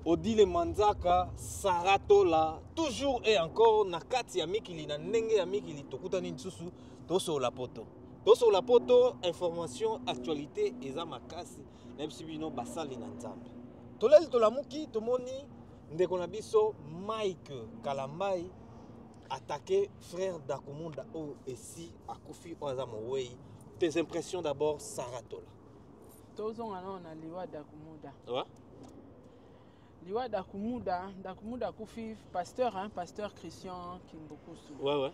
Odile Manzaka, Sarah Tola, toujours et encore na kati ya mikili na ndenge ya mikili tokutani lisusu tosolola poto. Tosolola poto, information, actualité eza makasi na biso bino basali na Nzambe. Tolali tolamuki tomoni ndeko na biso Mike Kalambay attaqué frère Dakumunda oyo esi akufi oyo aza mowei. Tes impressions d'abord Sarah Tola. Tozonga nao na liwa Dakumuda. Ouais. Liwa Dakumuda, Dakumuda akufi pasteur hein, pasteur Christian Kimbukusu. Ouais.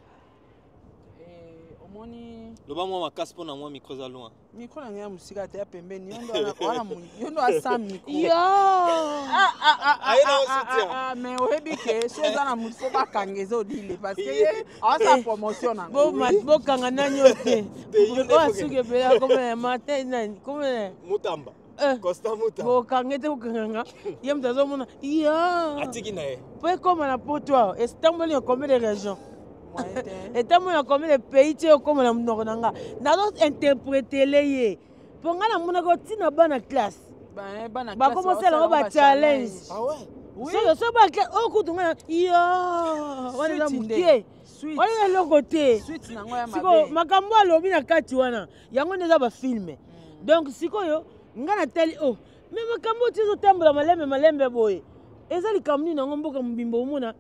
Et omoni loba mwa makasi mpo na mwa micro eza loin. Micro na ngai ya mosika te ya pembeni yo ndo wana yo ndo asa micro. Yo. Ah ah ah Aye na ah, soutien. ah, ah, mais oyebi ke so oza na motu fo bakanga eza odile parce que ye aosala promotion na ngo. Bokanga nani oyo te. Te, yo nde Oyo foke. asuki ebele akomela ya Martin nani komela Mutamba. Eh. Constant Mutamba. Bokanga te bokanganga ye moto azomona yo Atiki na ye. Po ekóma na poto awa etamboli na combien de région Moyen te. Etamboli na combien de pays ti ekóma na monoko na nga nazo interprétele ye mpo nga namonaka otina bana classe Bana bakoma classe osala yango baosala ba challenge. Ah ouais. Oui. Soki soki bana classe oyo kutu nga yo wana eza Suite nde. moke Suite. wana eza eloko te. Suite nango ya Sikoyo mabe. makambo alobi na kati wana yango nde eza bafilme. Donc sikoyo nga natali o me makambo oyo ti ezotambola malembe malembe boye eza likambo nini yango mboka mobimba omona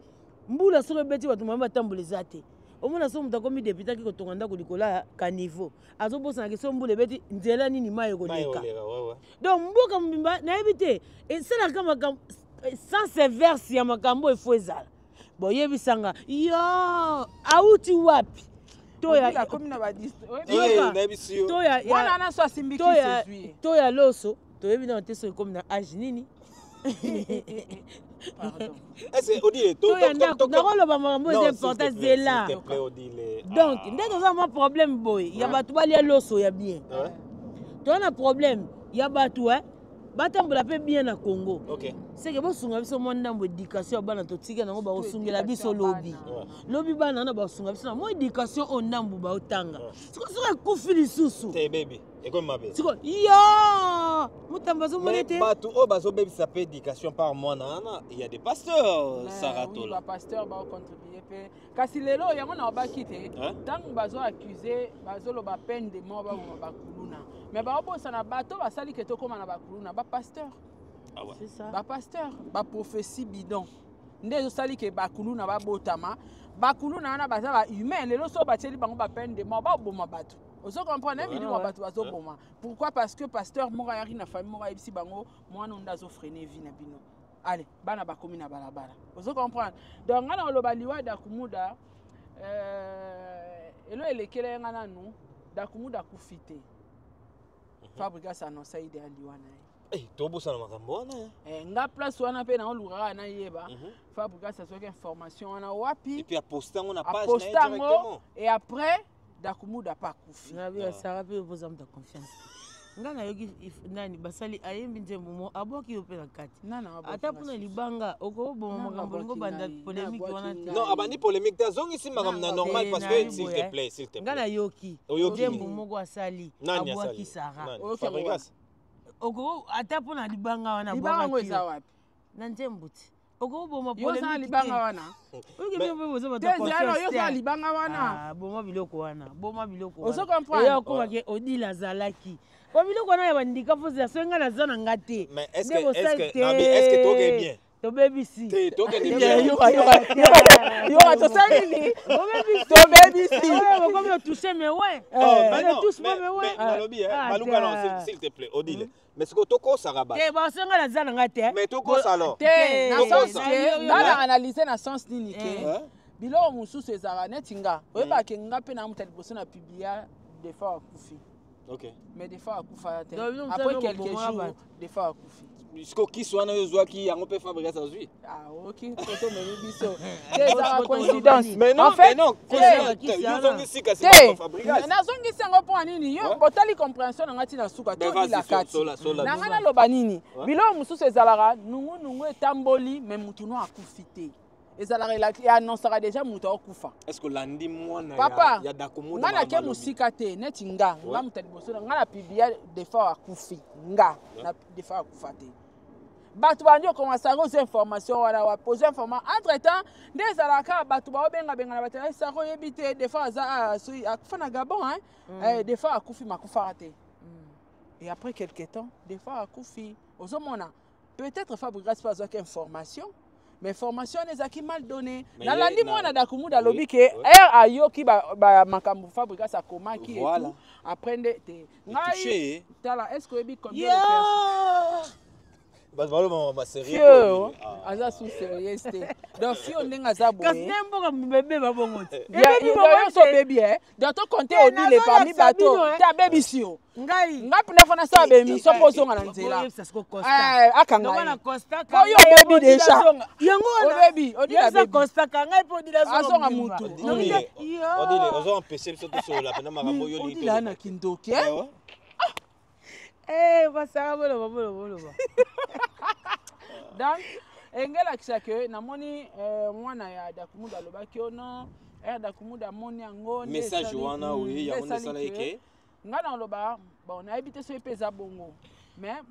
mbula soki ebeti bato mabe batambola eza te omona soki moto akomi député aki kotonga ndako likolo ya caniveau azobosanaki soki mbula ebeti nzela nini mai Mai ekoleka. oleka, ouais. Donc mboka mobimba nayebi te esalaka makambo sans verse ya makambo efo ezala boyebisanga yo auti wapi to Odile ya akomi na ba Eh, Yoka. nayebisi yo. To ya mwana wana so asimbi to kisi ya ezwi ye. To ya loso toyebi nano te soki ekomi na age nini. Pardon. Est-ce que Odile, To ya ndako nakoloba makambo eza Non, s'il te important plaît, zela. s'il te plaît, Odile. Donc Ah. nde toza mwa problème boye ya bato balia loso ya bien. Ouais. Toza na problème ya bato eh, batambola mpe bien na Congo. Ok. Seke bosunga biso mwa ndambo éducation ya bana totika nango bakosungela biso éducation ya lobi. bana. Lobi bana wana bakosunga biso na mwa éducation oyo ndambo baotanga. Ouais. Sikoyo soki ekufi lisusu Te baby, ekomi mabe. sikoyo yo motambo azomona Mais te bato oyo bazobebisa mpe éducation par mwana wana, il y a des pasteurs, Mais Sarah oui, Tola. bapasteur baocontribue mpe kasi lelo yango na obaki te Hein? ntango bazo accuse bazoloba peine de mort baboma bakuluna mais baobosana bato basali ke tokóma na bakuluna bapasteur. Ah ouais. C'est ça. Bapasteur baprophétie bidon nde ezosali ke bakuluna babotama bakuluna wana baza bahumain lelo so batieli bango bapeine de mort baboma bato ozo comprendre Ouais, milimo ouais. bato bazoboma. Pourquoi? Parce que pasteur moko ayaki na famille moko ayebisi bango mwana oyo nde azofreine vie na bino ale bana bakomi na balabala ozo comprendre. Donc nga na oloba liwa Dakumuda elo elekela ye nga nanu Dakumuda akufi te. Fabrigas annonce ide ya liwa na ye. Eh, tobosana makambo wana eh. Eh, nga place wana mpe naolukaka nayeba Fabrigas azwaki information wana wapi. Et puis aposte yango na page na ye Aposte yango directement. et après Dakumuda pa akufi. Nabi ya Sara mpe oboza moto ya confiance te ngai nayoki nani basali ayembi nzembo mo abwaki yo mpe na kati Nana abwaki ata nga mpona susu. libanga okoboma Nanga makambo olingo abwaki banda ngai, polémique nabwaki wana te. ngai. Non, abandi polémique te azongisi makambo na Nanga normal Eh, parce que nayebi s'il boye, te eh. plaît, s'il te Ngai plaît. nayoki Oyoki nzembo nini? moko asali Nani abwaki asali? Sara. Nani? Oyoki yango Fabregas. Oko ata mpona libanga wana libanga yango abwakaki eza yo. wapi? Na nzembo ti okoboma Yo oza na libanga wana. Oyoki Mais- bino mpe boza bato Te ya zelo confiance yo oza na te. libanga wana. Ah, boma biloko wana boma biloko Ozo wana. comprendre? Eya okomaki Odile azalaki po biloko wana ya bandika fozela soki ngai naza na nga te. Mais est-ce Nde que est-ce bosali que te. Nabi, est-ce que tokende bien? Tobebisi. Te tokende Eh, bien. yoka yoka yoka yoka tosali nini? Bobebisi. Tobebisi. Ouais, bokomi otouche mais ouais. Oh, mais Ne non, touche mais, pas, mais ouais. mais nalobi, eh, Ah, baluka non, tiens. s'il te plaît, Odile. Mais ce que tokosaka bato. Te baso ngai naza na nga te. Mais tokosa alors. Te na Tokosa. sens ke nga na analyse na sens nini ke Hein? biloko mosusu ezalaka neti nga oyebake nga mpe na moto ya liboso na publia Defao akufi. Ok. Mais Defao akufa te. Donc, bino mosala Après biloko quelques bobomaka jours bato. Defao akufi. Siko kisi wana oyo ozwaki yango mpe Fabregas azwi. Ah ok toto omemi biso te ezalaka Boto coïncidence. Mais non, En fait, mais non, te, kisi yo wana. ozongisi kasi te Fabregas. nazongisi yango mpo na nini yo Ouais. botali compréhension na nga ntina suka Ben, vas-y, tolila kati sola, sola na biso. ngai naloba nini Ouais. biloko mosusu ezalaka nungunungu etamboli mais mutu no akufi te ezalaka eannonçaka déjà moto akokufa. Est-ce que olandi mwana Papa, ya Dakumuda? nga nake mosika te neti nga nga Ouais. moto ya liboso na nga na publia Defao akufi nga Ouais. na Defao akufa te. Bato bandi okoma Sara, ozwa information wana wapi? Ozwa information entre temps nde ezalaka bato baobengabenga na bato ya Sara, oyebi te, des fois aza akufa na Gabon, hein? Des fois akufi, makufaka te. Et après quelque temps, des fois akufi, ozomona peut-être Fabregas mpe azwaki information, mais information wana ezalaki mal donné. Mais Nalandi ye na- mwana Dakumuda alobi Oui, ke oui. ere ayoki makambo Fabregas akomaki et Voilà. tout, après nde te ngai Touché. Tala, est ce que oyebi combien de personnes Bato balobama basérieux. Fio aza sous sérieuse te. Donc fio ndenge aza Kasi boye nde mboka bebe babongo te. Ebebi nyonso obebi e. Donc tocompter Eh, Odile parmi nazolakisa bato bino, eh. te abebisi yo. Ngai Ngai mpena fo nasala baémission mpo ozonga na nzela. Boyebisa siko constat. Eh, akanga Lokola ye. constat Po yo kanga ye, obebi Odile déjà. azonga. Yango wana. Obebi, Odile Yebisa abebi. constat ka ngai mpo Odile Azonga mobimba. mutu. Donc Odile, yo. Odile, ozo empêcher biso tosolola mpena makambo oyo olingi Odile ana toloba. kindoki, eh? Eh, ouais. Eh, basaka boloba boloba boloba. Donc engelakisa ke namoni mwana ya Dakumuda alobaki o non, ere Dakumuda amoni yango nde Message wana, oui, nde yango nde esali esala ye ke ke ngai na oloba, bon, nayebi te soki mpe eza bongo, mais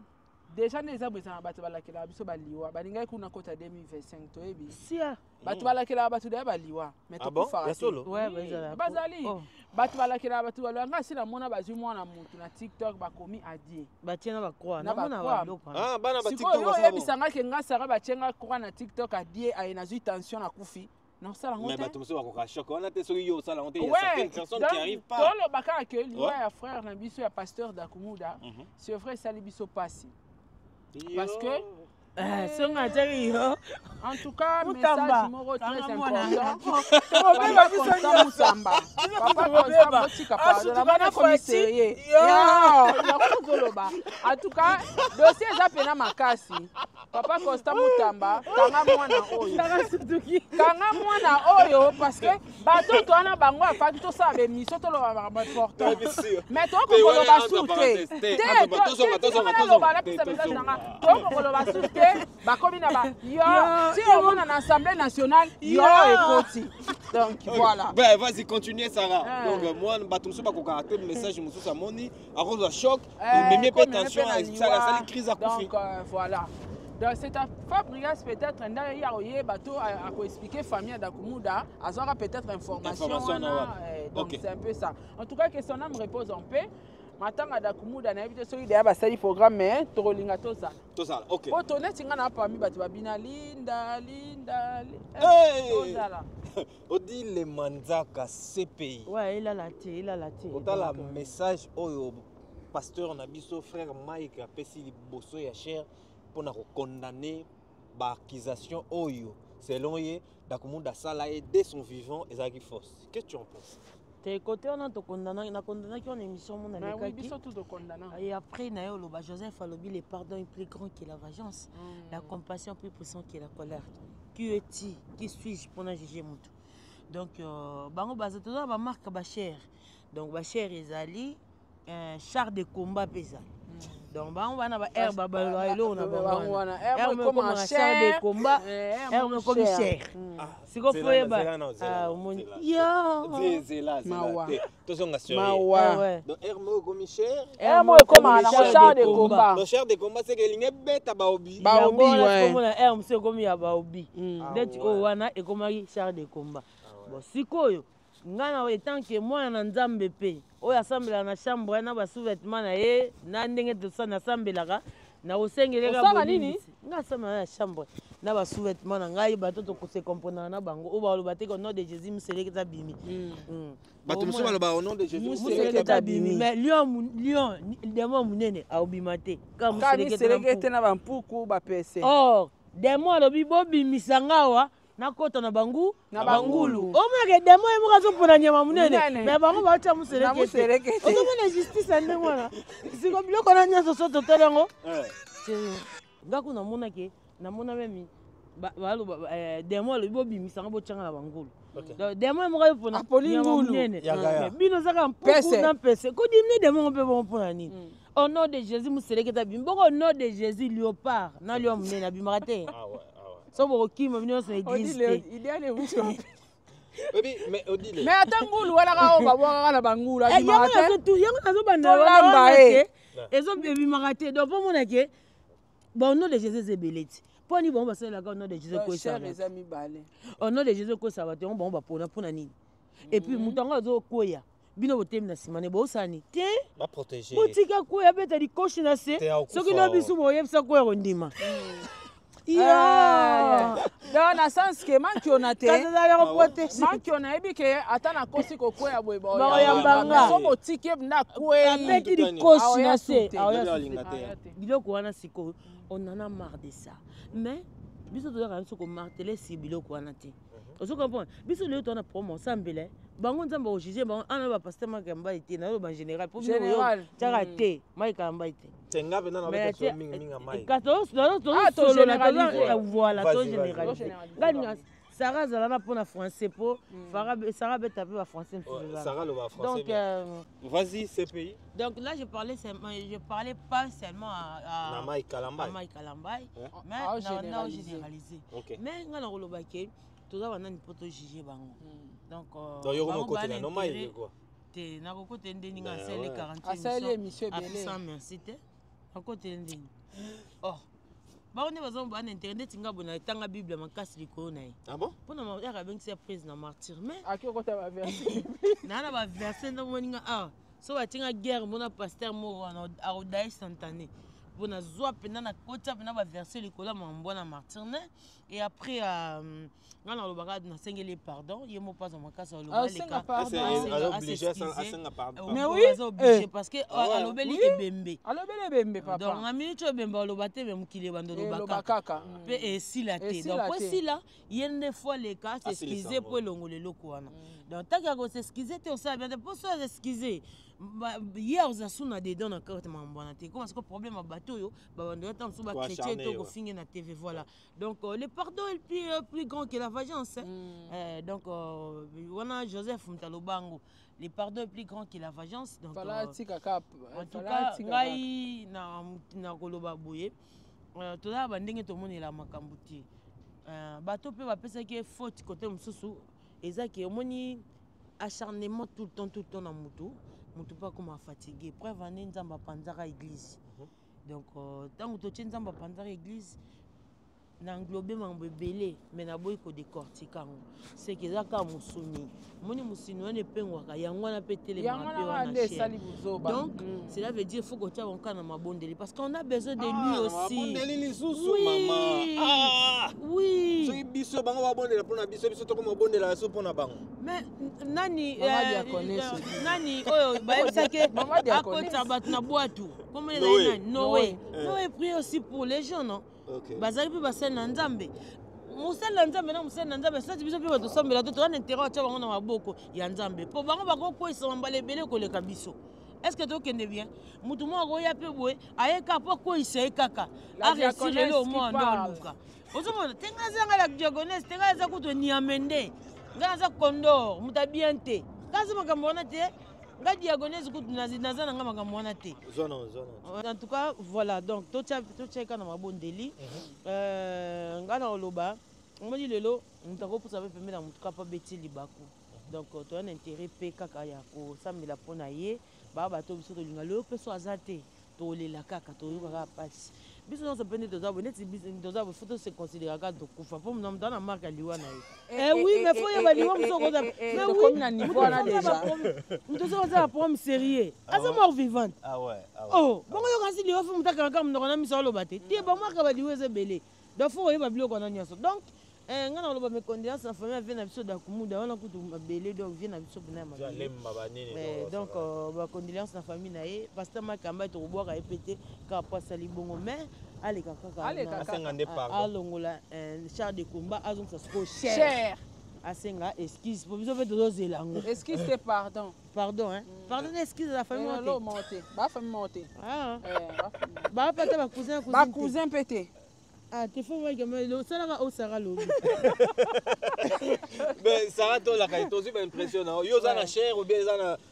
déjà nde eza boye, eza na bato balakelaka biso baliwa, balingaki kuna kota 2025, toyebi. Sia. Bato balakelaka bato daya baliwa, mais Ah bon? tokufaka Ya te. solo? Ouais, Oui, bazala. bazali. Oh. Bato balakelaka bato baliwa. Ngai asi namona bazwi mwana motu na TikTok, bakomi adie. Batie na bacroix. Na Namona bacroix. babiloko wana. Ah, bana ba Sikoyo TikTok yo basala bongo. oyebisanga ke nga Sara batienga croix na TikTok adie, aye nazwi tension, nakufi, nasala yango Mais te. bato mosusu bakoka choc wana te soki yo osala yango te. Il y a Ouais, certaines personnes donc, qui arrivent pas. toloba kaka ke liwa ya frère na biso, ya pasteur Dakumuda, c'est vrai, esali biso pasi Yo. parce que Eh, songo atiaki yo. En tout cas, Mutamba. message moko très Kanga mwana. important. Tokobeba Papa biso Constant nyonso. Mutamba, papa Tokobeba. Constant, botika pardon. Asutuka Namoni na akomi Fati. sérieux. Yo. Yango tozoloba. En tout cas, dossier eza pena makasi. Papa Constant Mutamba, kanga mwana oyo. Kanga sutuki. Kanga mwana oyo, parce que bato to wana bango afaki tosala baémission, toloba makambo important, Bien sûr. mais Te, tokokoloba wana, su entre te. parenthèses, te, entre tozonga, tozonga, Naloba, tozonga. napesa Te, message nanga. tozonga. Tokokoloba su te, bakomi na ba yo Yo, ti omona na Assemblée nationale yo Yo. ekoti. Donc Ok. voilà. Ben, vas-y, continue, Sarah. Eh. Donc, moi, bato mosusu bakokaka te message mosusu amoni, akozwa choc, Eh, ememi mpe comme tension, na liwa. asali crise, akufi. Donc voilà, donc c'est à Fabregas peut-être nde ya koyeba to akoexpliquer famille ya Dakumuda, azwaka peut-être information Information wana wana. wapi? Donc c'est un peu ça. En tout cas, que son âme repose en paix. Matanga Dakumuda, nayebi te soki deya basali programme, mais tokolinga tozala. Tozala, ok. Po to neti nga na parmi bato babina linda linda Hey! tozala. Odile Manzaka, CPI. Ouais, elala te, elala te. Kotala Donc, message oyo pasteur na biso, frère Mike, apesi liboso ya chaire mpona kocondamner baaccusation oyo selon ye Dakumunda asala ye dès son vivant ezalaki fausse. Qu'est-ce que tu en penses? Te, côté wana tokondana, nakondamnaki wana émission mo Mais oui, nalekaki. biso tout tokondana. Et après na ye oloba, Joseph alobi: le pardon est plus grand que la vengeance, la compassion plus puissante que la colère. Qui es-tu, qui suis-je mpona juger motu? Donc bango baza, toza na bamarque bachaire. Donc bachaire ezali char de combat mpe ezali. Donc bango bana ba air babalolaka eloko na bango wana. Air Air ekoma char de combat, cher. Air ekomi cher. Sikoyo Zela, fo oyeba. zela, na, zela, Ah, na, omoni zela. yo. Zela, zela Mawa. te, tozonga sérieux. Mawa. Ah ouais. Donc air moko ekomi cher. Air moko ekoma nango char de combat. Donc char de combat, c'est que elingi ebeta baobi. Baobi, Yango wana ouais. sikomona aire mosusu ekomi ya baobi. Ndeti Ah ouais. oyo wana ekomaki char de combat. Bon, sikoyo ngai na etanke mwana na Nzambe mpe oyo asambelaka na chambre na basous-vêtement na ye, na ndenge nasambelaka na kosengeleka. Osala nini? Ngai asambelaka na chambre na basous-vêtement na ngai. Bato tokose comprendre na bango oyo baloba te ke au nom de Jésus moseleki eza bimi. Bato mosusu baloba au nom de Jésus. Moseleki Moseleki abimi, mais lion lion, démon monene aobima te kaka Kaka moseleki ete na miseleki ete mpuku. Na bampuku bapese. Or démon alobi: bobimisa nga awa, nakɔta na bangu Na bangulu. Omonake démon ye moko azopona nyama monene, Monene. mais bango baotya Na moseleki moseleki ete. ete. Ozomona justice ya ndenge wana. Siko biloko na nyonso so totali yango. Eh. Chéri, nga kuna namonake, namona meme baloba démon alobi: bobimisanga, botyanga na bangulu. Donc démon ye moko ayopona Apoli nyama ngulu. monene. Ya gaya. Mais bino ozaka mpuku Pese. na mpese kodimine démon ngo mpe bongo mpona nini? Au nom de Jésus moseleki ete abimi bongo, au nom de Jésus léopard na lion monene abimaka te. Ah ouais, ah ouais. So bokokima bino nyonso na église te. Idéal euti wapi? Oyebi, mais Odile. Mais ata ngulu wana kaka oyo babwakaka na bangulu Eh, abimaka yango te. yango nazobanda Tolamba wana ye. te, ebimaka te. Donc mpo mona ke Ba au nom de Jésus eza ebele ti. Mpo nini bango basalelaka au nom de Jésus koyesa eza mibale. Au nom de Jésus koyesa bato yango bango bapona mpo na nini? Et puis moto yango azokwea bino botemi na nsima ne bosala nini te? Botika kweya beta likoshi na se soki no biso boyebisa kweya kondima. Ya donc na sens ke mankiona te, mankiona ayebi ke ata nakosi kokwea boye, bakoyambanga. So botiki ye nda akwei, abeti likoshi na se biloko wana. Sikoyo on en a marre de ça, mais biso tozalaka biso komarteler si biloko wana te. Ozo comprendre? Biso lelo toza na problème, osambela bango, Nzambe akojuger bango. Ana bapasteur Makambai te, naloba en général po tiaka te Maikambai te. Tozosolola, voilà, togénéralise. Ngai Sara azala na mpona français po Sara abeta mpe bafrançais mosusu. Donc vas-y, CPI. Donc là, je parlais pas seulement à na Mike Kalambay, à Mike Kalambay, mais na généraliser. Mais nga na koloba ke toza banani mpo tojuger bango? Donc donc yo kokotela no Mike quoi? Te, nakokotela ndeni? Nga asali 40 asali émission ebele sans merci te, nakotela ndeni? Oh, bango nde baza bana intérêt neti nga boye natanga Bible makasi likolo na ye. Ah bon? Mpona yaka abengisi ya prise na martyr, mais aki okota baverset. Naa na baverset nde omoninga awa so batinga guerre mona pasteur moko wana akodaye santane mpo nazwa mpenza nakotia mpenza baverset likolo ya makambo wana martyr ne. Et après nga nalobaka nasengeli ye pardon, ye moko azwa makasi. Asenga pardon. Mais oui, aza obligé parce que alobeli ebembe. Alobeli ebembe, papa. Donc na minute oyo ebembe aloba te, me mokili ebanda oloba kaka mpe esila te. Donc po esila, ye nde fo aleka s'excuse mpo elongola eloko wana. Donc tant que akos'excuse te, osala bien te, mpo so as'excuse ye akozala su na dedans na karte makambo wana te. Koma siko problème ya bato oyo babando ya ntango mosusu bachrétien to kofinge na TV, voilà. Donc le pardon est plus grand que la vengeance, hein? Donc wana Joseph Mtalobango, le pardon est plus grand que la vengeance. Donc en tout cas ngai na koloba boye, tozala bandenge tomonela makambo te. Bato mpe bapesaki ye faute côté mosusu eza ke omoni acharnement tout le temps, tout le temps na mutu, mutu mpe akoma fatigué. Preuve ane Nzambe apanzaka église. Donc ntango totie Nzambe apanzaka église na englobe makambo ebele, me naboyi kodécortiquer yango, seke eza kaka mosuni. Omoni mosuni wana epengwaka yango wana mpe telemaka mpe wana. Donc cela veut dire faut kotia bango kaka na mabondeli parce qu'on a besoin de lui aussi. Mabondeli lisusu. Oui. Mama, ah! Oui. Soki biso bango babondela mpona biso, biso tokoma bondela so mpona bango. Mais nani nani oyo bayebisaki akotisa bato na bwatu? Komona ezali nani? Noé. Noé prie aussi pour les gens, non? Bazali mpe basali na Nzambe, mosali na Nzambe na mosali na Nzambe. Sati biso mpe bato tosambela to toza na intérêt atya bango na maboko ya Nzambe mpo bango bakokweyisama mbala ebele koleka biso. Est ce que tokende bien? Motu moko akoya mpe boye aye kaka mpo akweyisa ye kaka aréussir lelo mwa ndo aluka. Ozomona te, ngai aza ngai la diaconesse te, ngai aza kutu niame nde ngai naza condor moto abien te, ngai aza makambo wana te, ngai diagonese kutu naza na ngai makambo wana te. En tout cas voilà, donc totia eka na mabondeli. Ngai na koloba, omoni lelo moto akopusa mpe pembeni na motu kapa beti libaku. Donc toza na intérêt mpe kaka ya kosambela mpo na ye. Baa bato biso tolinga lelo mpe so aza te, tolela kaka, toyoka kaka mpasi. Biso nyonso mpe nde toza boye, neti toza boye, faut tose considérer kaka tokufa mpo moto aza na marque ya liwa na ye. Eh oui, mais faut yeba liwa mosu okoza. Mais oui, na niveau wana déjà. Moto soki aza na problème sérieux, aza mort vivante. Ah ouais, ah ouais. Oh, bongo yoka si liwa fo moto akangaka monoko na miso aloba te te, bamarque baliwa eza ebele. Donc faut oyeba biloko wana nyonso. Donc ngai na koloba mes condoléances na famille avie na biso Dakumuda wana kutu mabele. Donc vie na biso mpena ya mabele. Donc bacondoléance na famille na ye. Pasteur Makamba, tokobwaka ye mpe te kaka po asali bongo, mais aleka kaka alongola char de combat, azongisa sikoyo cher, asenga excuse po biso mpe tozozela yango. Excuse te, pardon. Pardon, hein? Pardon, excuse la famille. Te bafamille moko te. Bapata bacousin? Bacousin mpe te. Ah, te fo Mike osalaka osara lobi. Mais Sara, tolaka tozwi baimpression na yo, oza na chair ou bien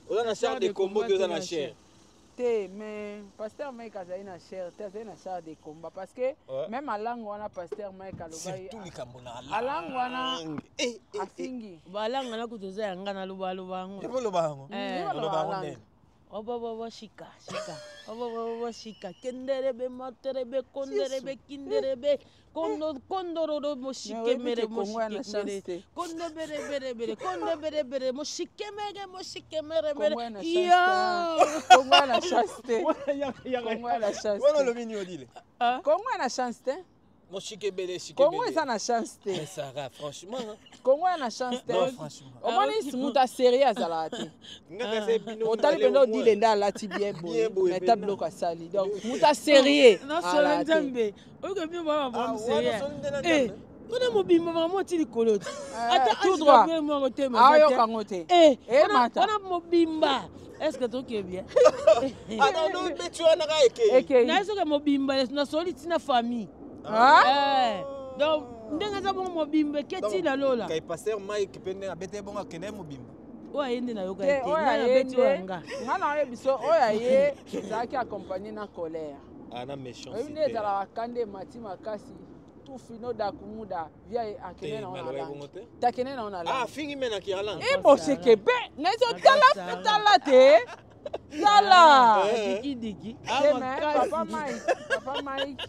oza na char de combat te, oza na chair? Te, mais pasteur Mike azali na chair te, azali na char de combat parce que même alangue wana pasteur Mike alobaki. Surtout likambo na alangue wana afingi. Balanga na kutu eza ya nga, naloba aloba yango. Oloba yango, oloba yango ndenge. Obobobo shika shika, obobobo shika, kenderebe materebe konderebe kinderebe kondo kondororo moshikemere moshikemere kondo bere bere bere kondo bere bere moshikemere moshikemere mere yo. Kongo na chance te. Kongo na chance. Wana olobi nini, Odile? Kongo na chance te. Moshikebele shikebele. Kongo eza na chance te. Mais Sarah, franchement, hein. Kongo ya na chance te. Non, franchement. Omoni moto aserie azalaka te. Nga kasi bino otali mibale mpenza au moins. Odile nde alati bien Bien boye, boye mais ta mpenza. biloko asali, donc moto aserie nasolo azalaka te. Nzambe oyoka bino baa Ah, baproblème wana sérieux. solo nde na Eh, Nzambe. mpona mobimba vraiment oti likolo te. Ata Tout droit. Gabriel moko te. Aoyoka yango te. Eh, Eh, mata. wana mobimba, est ce que toke bien? Ah non, non, beti wana kaka ekei. Ekei. Naye soki mobimba nasoli ntina famille. Ah? Eh, donc ndenge eza bongo, mobimba eketi na lola. Kai pasteur Mike mpe ndenge abete bongo, akende mobimba. Oyo aye nde nayoka Te ye te. oyo Ngai aye nabeti oyo nde ya nga. nga na oyebi so oyo aye ezalaki accompagné na colère. Ah, na méchant. Oyebi nde ezalaka kanda emati makasi, tufino dakumuda via akende Te, nango na maloba ebongo langue te. te, akende nango na Ah, langue. fingi me na Kirlande. Eboseke mpe nazotala. Sarah. Tala te, tala. Eh. Dikidiki. Te, mais papa Mike, papa Mike,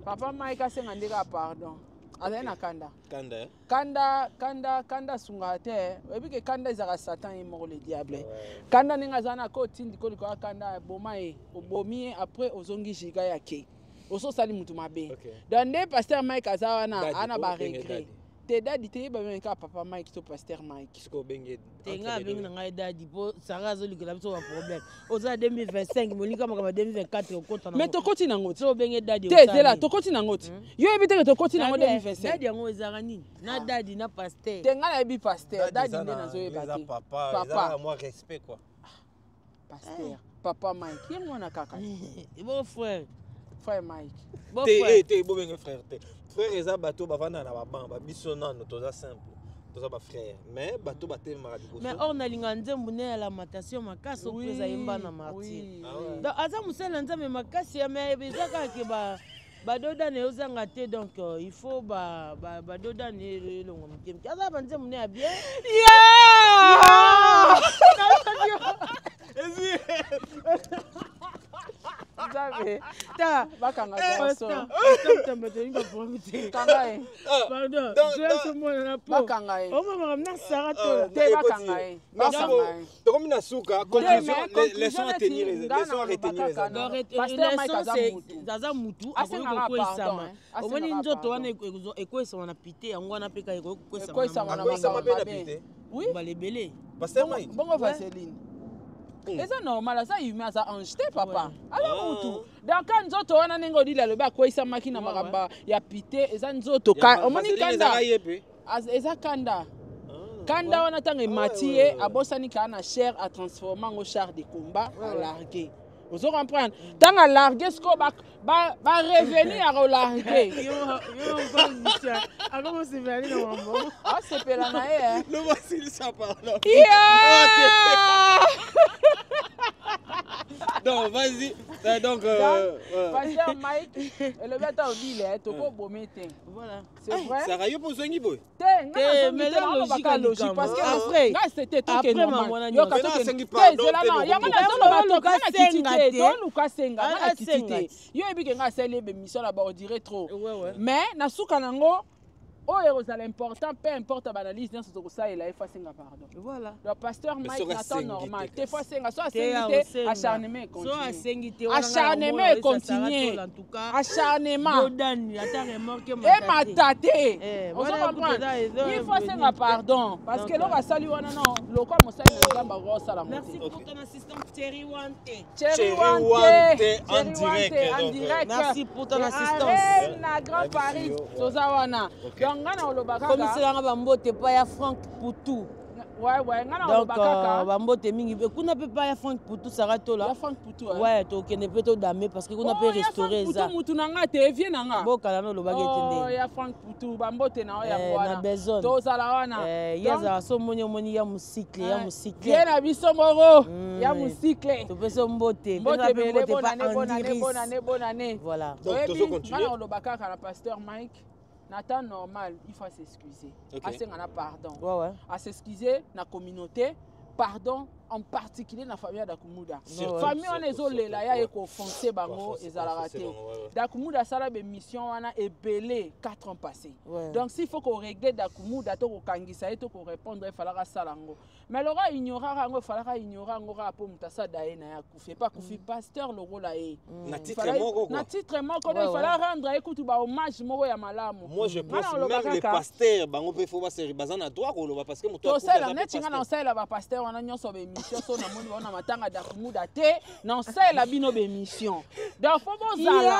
papa Mike asenga nde kaka pardon, azali na kanda. Kanda, eh? Kanda, kanda, kanda asungaka te. Oyebi ke kanda ezalaka Satan ye moko, le diable. Kanda ndenge aza na ko otindi ko likolo ya kanda aboma ye, obomi ye, après ozongi giga ya ke ososali mutu mabe. Donc nde pasteur Mike aza wana, Daddy, ana po obenge baregret daddy. te. Daddy te, yeba meme kaka papa Mike to pasteur Mike. Sikoyo obenge. Te, ngai abengi na ngai daddy mpo Sara azolikela biso baproblème. Oza 2025, molinga makambo ya 2024 okota. Mais tokoti nango te. So obenge daddy. Te, zela, tokoti nango te. Yo oyebi teke tokoti nango 2025. Daddy yango ezalaka nini na daddy na pasteur? Te, ngai nayebi pasteur daddy nde nazoyeba te. Papa, Papa. eza mwa respect quoi. Pasteur papa Mike ye mwana kaka. Bon frère. Frère Mike. Bon Te. frère. Eh, te, bobenge frère te. Frère eza bato bavanda na baban babiso nano, toza simple, toza bafrère, mais bato batelemaka Mais liboso. or nalinga nzembo ne ya Lamentation makasi oyo eza yemba na Martyr. Ah ouais. Donc aza mosali na Nzambe makasi ya, mais eza kaka ke badodane ezanga te. Donc il faut badodane elongo moke moke. Aza banzembo ne ya bien. Yeah! Nzambe. Ta. Bakanga garçon. Tolingi baproblème te. Kanga ye. Pardon. Mwana na po Bakanga ye. omamaka na Sara Tola. Te, bakanga ye. Bakanga ye. Tokomi na suka, conclusion, Mais conclusion leçon à neti tenir, nga leçon à na retenir lobaka eza. kaka. Pasteur Mike aza mutu. Aza mutu akoki Asengaka kokwesama. pardon, hein. Omoni Asengaka nzoto wana pardon. ekwesama na pite yango wana mpe kaka ekoki Ekwesama kokwesama. na Akwesama makambo mpe na mabe. pite. Oui. Mbala ebele. Pasteur Mike. Bongo vaseline eza normal, aza humain, aza ange te papa, aza mutu. Donc ka nzoto wana, ndenge Odile alobi, akweyisamaki na makambo ya pite, eza nzoto. Omoni Vaseline kanda ezalaka ye mpe. Eza kanda, kanda wana ntango emati ye, abosani kaka na chair, atransforme yango char de combat, alargue. Ozo comprendre? Ntango alargue sikoyo, barevenu ya kolargue. Akomosepelani na mambo. Asepela na ye, eh. Loba silisa, pardon. Yeah! Donc vas-y. Donc Pasteur Mike elobi ata Odile tokobome te. Voilà. C'est vrai. Sara, yo mpo ozongi boye. Te, nga Te, nazongi mais te, eza naolobaka logique ya logique likambo. parce que Après- nga c'était toke après normal. mamwana Yoka, nyonso. Maintenant, asengi te, pardon zela te, na yango lokoki. nazoloba Oluka to nga na kiti senga te te. toluka senga nga na kiti Asenga te. te. Yo oyebi ke nga asali ebe mission na baodire trop. Ouais. Mais na suka nango oyo ekozala important, peu importe baanalyse nyonso tokosalela ye, faut asenga pardon. Voilà. Donc pasteur Mais Mike soki na temps asengi te, normal te, kasi. faut asenga. So Te, asengi te, asenga. acharnement So econtinue. asengi te. Acharnement econtinue, acharnement. Dodani ata remorque. Emata te. Eh, ozo wana comprendre? kutu Il faut asenga pardon parce que Donc, eloko asali wana, non, lokwa mosali na Nzambe akosala ngo Merci te. pour ton assistance, Thierry Wante. Thierry Thierry Wante, Wante en Thierry direct, Wante, en donc, direct. Merci pour ton Et assistance. Arena Grand Merci, Paris, yo, ouais. toza wana. Ok. Donc nga na oloba kaka Komiselanga bambote pa ya Frank Putu. Ouais, nga na Donc oloba kaka bambote mingi kuna mpe pa ya Frank Putu, Sara Tola. Ya Frank Putu, eh. Ouais, tokende mpe todame parce que kuna mpe Oh, ya Frank restauré Putu, eza. mutu na nga te, vie na nga. Bokala na olobaki ete Oh, ndenge ya Frank Putu, bambote na oyo Eh, yango na wana. Bezone. Tozala wana. Eh, ye Donc, azala so omoni, omoni ya mosikle ya vie mosikle. na biso moko ya Mm. mosikle. Topesi yo mbote. Mbote Pesa mpe ebele. mbote pa Bonane, bonane, Andiris. bonane, bonane. Voilà. Donc, Oyebi, tozo continuer. nga na oloba kaka na pasteur Mike, na temps normal il faut s'excuser, Ok. asenga na pardon, Ouais. as'excuser na communauté, pardon. en particulier na famille ya Dakumuda. Surtout, Famille wana surtout, ezolela surtout, ya ye ouais. kofonce bango, Kofonce- ezalaka kofonce te. bango, ouais, ouais. Dakumuda asala bémission wana ebele 4 ans passé. Ouais. Donc s'il faut korégler Dakumuda to kokangisa ye to korépondre, efalaka asala yango. Mais lokola ignoraka yango, efalaka ignora yango kaka mpo moto asada ye na ye akufi, epe akufi pasteur lokola ye. Na titre Fallait- moko na quoi. titre moko, donc Ouais, il fallait rendre ye kutu bahommage moko ya malamu. Moi je Nga pense na oloba même les kaka, pasteurs bango mpe fo baza na droit koloba parce que moto akufi tosala aza mpe neti nga na pasteur. osalela bapaster wana nyonso baémission, so namoni bao na matanga Dakumuda te, na osalela bino baémission, donc fo bozala.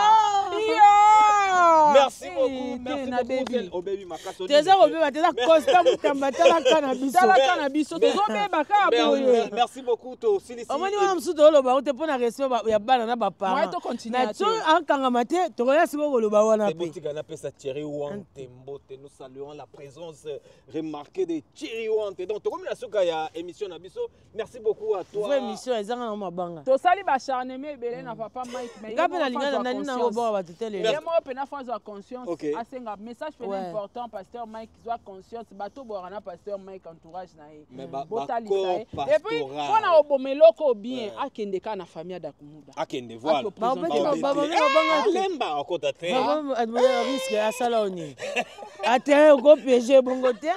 Yo! Merci Eh, beaucoup, te merci na beaucoup. baby. Sel Obebi Makasi. Toza kobeba, toza Constant Mutamba, talaka na biso. Talaka na biso, tozobeba kaka boye. Merci beaucoup tosilisi. Omoni wana mosusu toloba ngo te mpo na respect ya bana na Moye baparent. tocontinue Mais te. so akangama te, tokoya sikoyo koloba wana mpe. Botika napesa Thierry Wante mbote. Nous saluons la présence remarquée de Thierry Wante. Donc tokomi na suka ya émission na biso. Merci beaucoup à toi. Vraie mission ezanga na mabanga. Tosali bacharneme ebele na papa Mike, mais ye Nga mpe moko nalinga azwa nani na conscience. kobwaka bato te lelo. Ye moko mpena fo azwa conscience. Ok. Asenga message pena Ouais. important. Pasteur Mike, zwa conscience. Bato bwaka na pasteur Mike, entourage na ye, Mais botalisa ba ye. corps Et puis pastoral. mpo na koboma eloko bien, Ouais. akende kaka na famille ya Dakumuda. Akende, voilà. Ako prison. Babeti Babeti. mabanga te. Alemba akota te. Risque asala oni ate okopiege bongo te.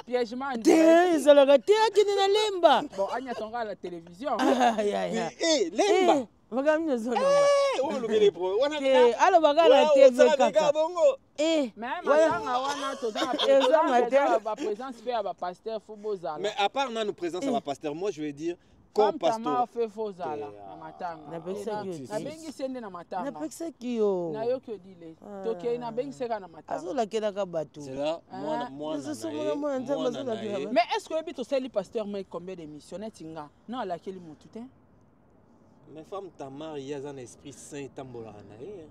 Piègement en Te direct. ezalaka te, akende na Lemba. Bon, anyatonga la télévision. Ay, ay, ay. Eh, Lemba. Makambo nini ozoloba? Eh, oyo olobi le wana. Te, alobaka na Wana TV osala kaka. kaka bongo. Eh, Mais wana- matanga wana toza Ezanga te. na baprésence mpe ya bapaster, fo bozala. Mais à part nanu présence à pasteur, moi je vais dire corps Femme Tamar pastoral. fe fo ozala Te, na matanga. Napekisaki yo te. Nabengisi ye nde na matanga. Napekisaki yo. Nayoki odile, tokei, nabengisi ye kaka na matanga. Azolakelaka bato. C'est là mwana mwana na Ezosomona ye, mwana Nzambe mwana na azolakela ye. bato. Mais est ce que oyebi tosali pasteur Mike combien d'émission? Neti nga na alakeli motu te. Mais femme Tamar, ye aza na esprit saint etambolaka na ye.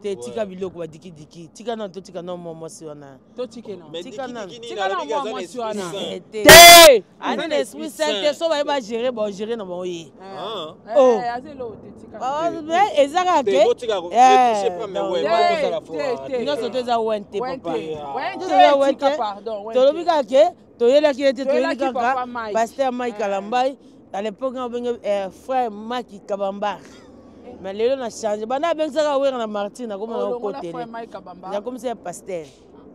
Te, tika biloko badikidiki, tika nano, totika nano mwa mwasi wana. Totike na Mais Tika nanu. dikidiki nini? Tika na alobi mwa aza na mwasi esprit wana. saint. Eh, te. Te. Ani na esprit saint te, so baye bagere, bagere na bango ye. Ah. Oh. Aza eloko te, tika. Ah, mais eza kaka Te, ke botika Eh, ne touchez pas, mais donc, ouais, te, bakosala te, fort, ah, te. te. Nyonso to eza wen te, Wen papa. te. Wen Nyonso eza te, wen tika te. pardon, wen Tolobi te. kaka ke toyelaki ye te, toyeli Toyelaki papa kaka Mike. pasteur Mike Eh. Alambai. À l'époque nga obenge frère Maki Kabambar, mais lelo na change. Banda abengisaka Wera na Martine, nakoma na Olongola frère okotele Mike Kabamba. nakomisa ya pasteur.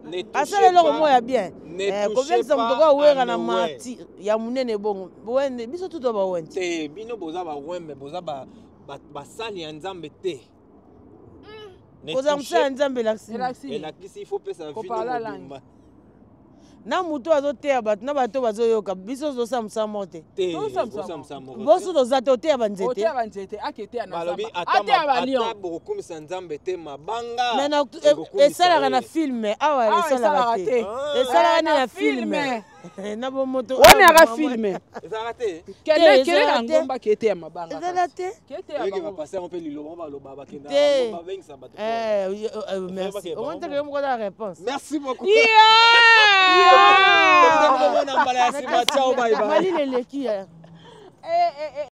Ne touchez Asala eloko pas- moko ya bien. ne Eh, touchez kobengisa pas moto kaka Wera à na Noé. Martire ya monene bongo wende, biso tuto bawende. Te, bino boza bawembe, boza basali ya Nzambe te. Ne Kozala touchez- mosala ya Nzambe elakisi. Elakisi. Elakisi il faut pesa vino Kopala mobimba. Na motu azoteya bato na bato bazoyoka, biso tozosala mosala moko te. Te, Tosala mosala bosala mosala moko te. Boso toza te, oteya banzete. Oteya banzete, aketeya na Balobi zamba, ata ateya balion. ata bokokumisa Nzambe te, mabanga Mais ekokumisa esalaka ye. na filme awa. Awa Esalaka esalaka te. te. Ah. Esalaka Eh, nde na na filme filme. na bomoto. Wana yaka filme. Ezalaka te. Kende Te, kende na ezala te. ngomba, keteya mabanga. Ezala te. Keteya Oyeke bango. bapaster mpe liloba baloba bakenda Te. babengisa bato. Eh, merci. bakeba Omoni bango. teke yo moko aza na réponse. Merci beaucoup. Yeah! Tokutana mbala ya nsima. Ciao, bye bye. Malili eleki ya. Eh, eh, eh.